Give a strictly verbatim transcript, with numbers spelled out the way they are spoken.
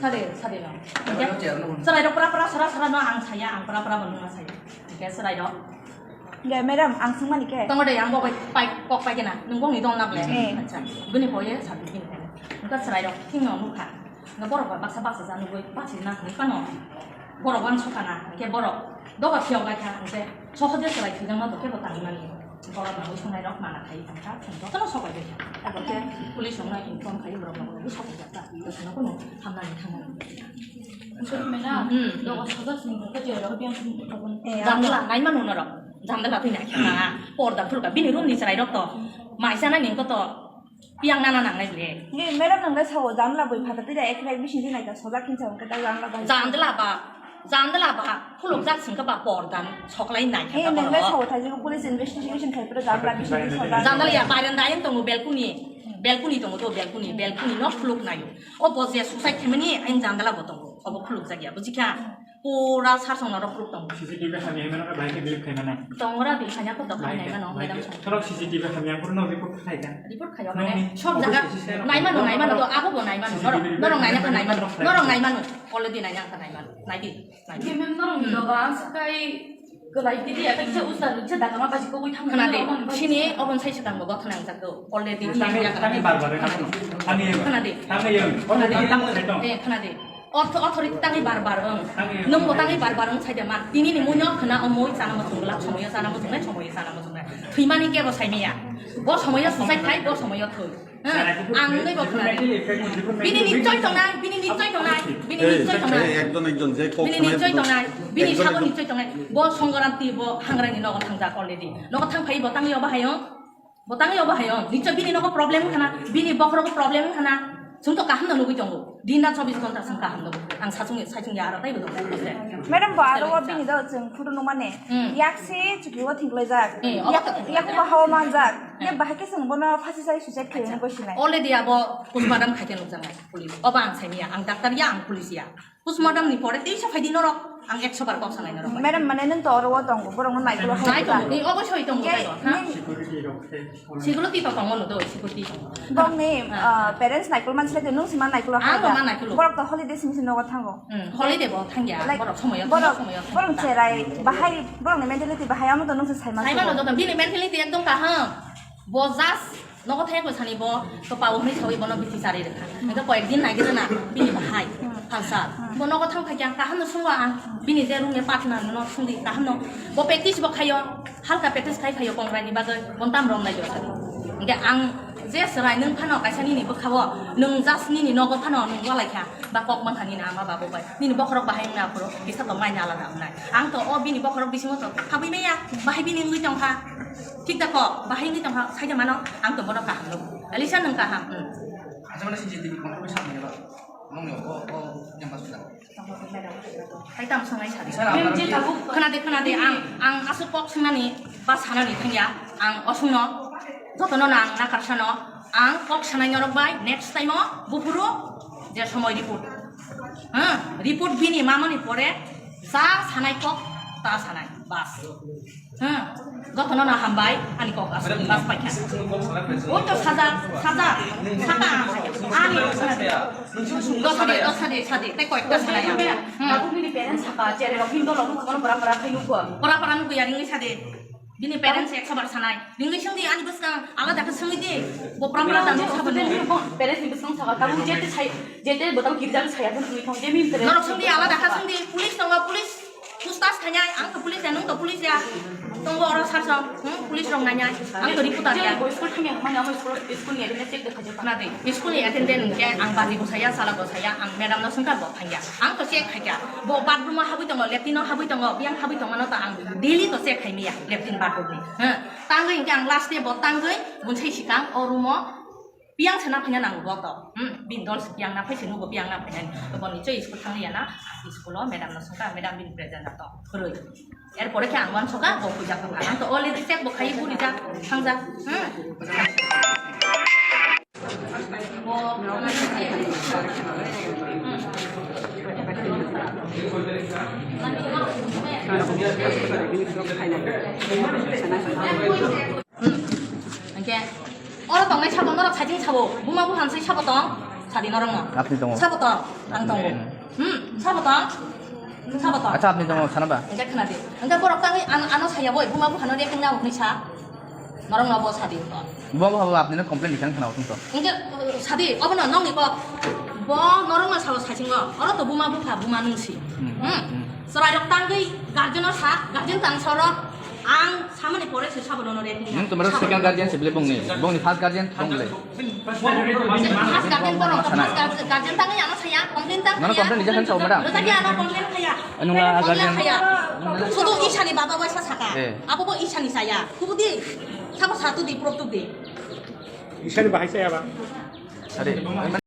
Sade, sade no. Hingke chwrai rok pra pra sara sara no ang saya, ang pra pra bo nungma saya. Hingke chwrai rok. Hingke madam, ang swngmani khe. Tongo de, ang bo bai pai kok pai kena. Nung bongni dol na ble. Eh. Acha. Bini boye sadu bini khe. Hingke chwrai rok thing no nukha. Hingke borok bai baksa baksa ja nugui bachina hingke no. Borok wan sokana. Hingke borok doga phiyok bai kha hingke. Sohode chwrai thwijak ma tongkhe bo tangmani. Borok nangwi songnai rok mana khai tongkha, chwng jotono sokoi bai kha. Abo khe police rokno inform khai borok nangwi sokoi jak ta. Jotono kunu hamnani thangmani. Madam, hmm, dogo sojak sini ko je rok biang sini ko. Eh, jamdela, naima nuno rok. Jamdela twi nai kha. Porda phulka bini room ni chwrai rok to. Maisa na ning ko to. Yang nana nangnai ble. Ni madam nang le sao jamla boi phata tida ek rek bising di nai ta sojak kin sao kata jamla bai. Jamdela ba, jamdela ba, khuluk jak sing ka ba pordan soklai nai. He ka nang le sao thai jiko police investigation khai pura jamla bising di sojak. Jamdela ya baranda yang tongo balcony, balcony tongo to balcony, balcony no khuluk nayo. O bo je suicide khaimani ain jamdela bo tongo. Obo khuluk jak ya, bujikha. Pura sar song norok proof tong. C C T V hamya mano ka bahai ke delete khai mano. Tongra di hanya ko dok khai nai mano, madam song. Thorok C C T V hamya ko no report khai ka. Report khai mane sob jaga nai mano, nai mano to abo bo nai mano. Norok, norok nai nang nai mano. Norok nai mano. Already nai nang nai mano. Nai di. Nai di. Mem norok ni doga ang sakai kelai di ya, kaisa usa riksa daga ma basi ko boi thang. Khna de. Sini obon sai sedang bo gotha nang jak do. Already. Tani, tani bar bar na. Tani. Khna de. Tani yo. Khna de. Tani tang sai tong. Eh, khna de. Ortho, authority tangwi bar bar wng. Nwng bo tangwi bar bar wng saide ma. Tini ni muino khna o mui chana muchung glak, somoyo chana muchung nai, somoyo chana muchung nai. Thwimani kebo saimiya. Bo somoyo suicide khai, bo somoyo thwi. Hwng, ang nwngwi bo khna di. Bini nichoi tongnai, bini nichoi tongnai, bini nichoi tongnai. Ekjon ekjon je kok bini nichoi tongnai, bini sabo nichoi tongnai. Bo Songorati bo hangrani nogo thangjak already. Nogo thangphai bo tangwi obo hayung. Bo tangwi obo hai o. Nichoi bini nogo problem wngkha na, bini bokhorogo problem wngkha na. Chwng to kaham no nugwi tongo. Din rat chobbish ghonta chwng kaham nugo. Ang sachung, sachung ya aro taibo tongo. Madam, bo aro o bini do chwng photo nukmani. Hmm. Yak se chuki o thinglaijak. Hmm, obo to thinglaijak. Yak, yak bo hawa manjak. Hmm. Yak bahai khe chwng bono phasi sai suicide khaiyani bosinai. Already abo postmortem khaikhe nukjaknai police. Obo ang saimanya, ang doctor ya, ang police ya. Postmortem ni pore teisa phaidi norok, ang ekso bar kok sanai norok. Madam, mane nwng to oro o tongo, borok no naikolo hai. Nai tongo, ni obo soi tongo, nai tongo, ha? Security to tongo no do, security tongo. Bong ni, ah, parents naikol man sile nwng si man naikolo hai. Ang ma naikolo. Borok to holiday simi si nogo thango. Hmm, holiday bo thangya, like, borok somoyo, borok, somoyo borok thangya. Cherai, bahai, borok ni mentality bahai amo to nwng si sai man. Sai man no joto, bini mentality ekdom kaham. Bo just nogo thai ko sani bo to pao hwnwi sawi bono bithi chari rwkha. Hwnkhe koyek din nai gede na bini bahai phalsa. Bo nogo thang khaikhe ang kaham no swngo ang bini je room mate partner no sungdi kaham no. Bo practice bo khaio, halka practice khai phaio kongrai ni bagwi bon tam rom nai jo sadi. Hwnkhe ang je chwrai nwng phano kaisa nini bwkha o nwng just nini nogo phano nwng walai kha ba kok man kha nini ama babu bai nini bokhorok bahai wngna aphuru kisa to maina alada wngnai. Ang to o bini bokhorok bisingo to habwi maya bahai bini wngwi tong kha. Thik da kok, bahai wngwi tongkha, saida mano, ang to bono kaham nugo. Alisa nwng kaham, hmm. Acha mana C C T V control sa ni ba. Nong yo, o, o, yang pas da. Hai tam songnai sadi. Sir, mem je tabuk. Khna de, khna de, ang, ang aswk kok swngnani, ba sanani thangya, ang osungno, jotono nang nakar sano, ang kok sanai norok bai, next time o, buphuru, je somoi report. Ha, report bini mamani pore, ja sanai kok, ta sanai, bas. Hmm, jotono no hambai, ani kok aswk bas paikha. Oi to saja, saja, saka, ani, do sade, do sade, sade, tei koyekta sanai ang. Hmm. Tabuk nini parents saka, chere rok, hindo rok, kono bora bora khai nukgo. Bora bora nukgo ya, ringwi sade. Bini parents ekso bar sanai. Ringwi sungdi, ani bwskang alada khe sungwi di. Bo bora bora dan sabo. Parents ni bwskang saka, tabuk jete sai, jete botol kirja sai, abun nukwi thong, je min parents. Norok sungdi, alada khe sungdi, police tongo, police. Pustas khainai, ang to police ya, nwng to police ya. Tongo oro sarjak, hmm, police rok nainai, ang to reporter ya. Bo school thangya, mane amo school, school ni attendance check de khaijak. Khna di, school ni attendance hwnkhe ang baji bo saya, sala bo saya, ang madam no swngkha bo thangya. Ang to check khaikha, bo bathroom o habwi tongo, latrine o habwi tongo, biyang habwi tongmano to ang daily to check khaimaya, latrine bathroom ni. Hmm, tangwi hwnkhe ang last day bo tangwi, bunsai sikang o room o, Piyang se na phaina nango bo to. Hmm, bini dol se piyang na phai se nugo piyang na phaina. To boni choi school thang ya na, school o madam no sungka, madam bini present na to. Khurui. Er pore khe ang wan soka, bo puja kha. Ang to already check bo khai puri ja, thang ja. Hmm. Hmm. Hingke oro tongnai sabo norok saichung sabo, buma buphang sai sabo tong, Sadi norokno. Apni tongo. Sabo tong, ang tongo. Hmm. Hmm, sabo tong. Sabo tong. Acha, apni tongo, sana ba? Hingke khna di. Hingke borok tangwi ano, ano saya boi, buma buphano reacting na hwnwi sa. Norokno bo sadi. Buma bupha bo apni no complain dikhang khna utung to. Hingke, uh, sadi, obono nongni kok. Bo norokno sabo saisingo. Oro to buma bupha, buma nungsi. Hmm. Hmm. Hmm. Chwrairok tangwi guardian-o sa, guardian tang sorok. Ang samani pore se sabo nono reacting. Nwng tomar second guardian se bile bongni, bongni first guardian bong bile. First guardian borok, first guardian tangwi ano saya, complain tang. Nono complain dijakan sao, madam? Rwjak ya, ano complain khaya. Ano nga complain guardian khaya. Sudu Isani baba waisa saka. Eh. Abo bo Isani saya. Kubudi sabo satu di, proof tu di. Isani bahai saya ba. Are.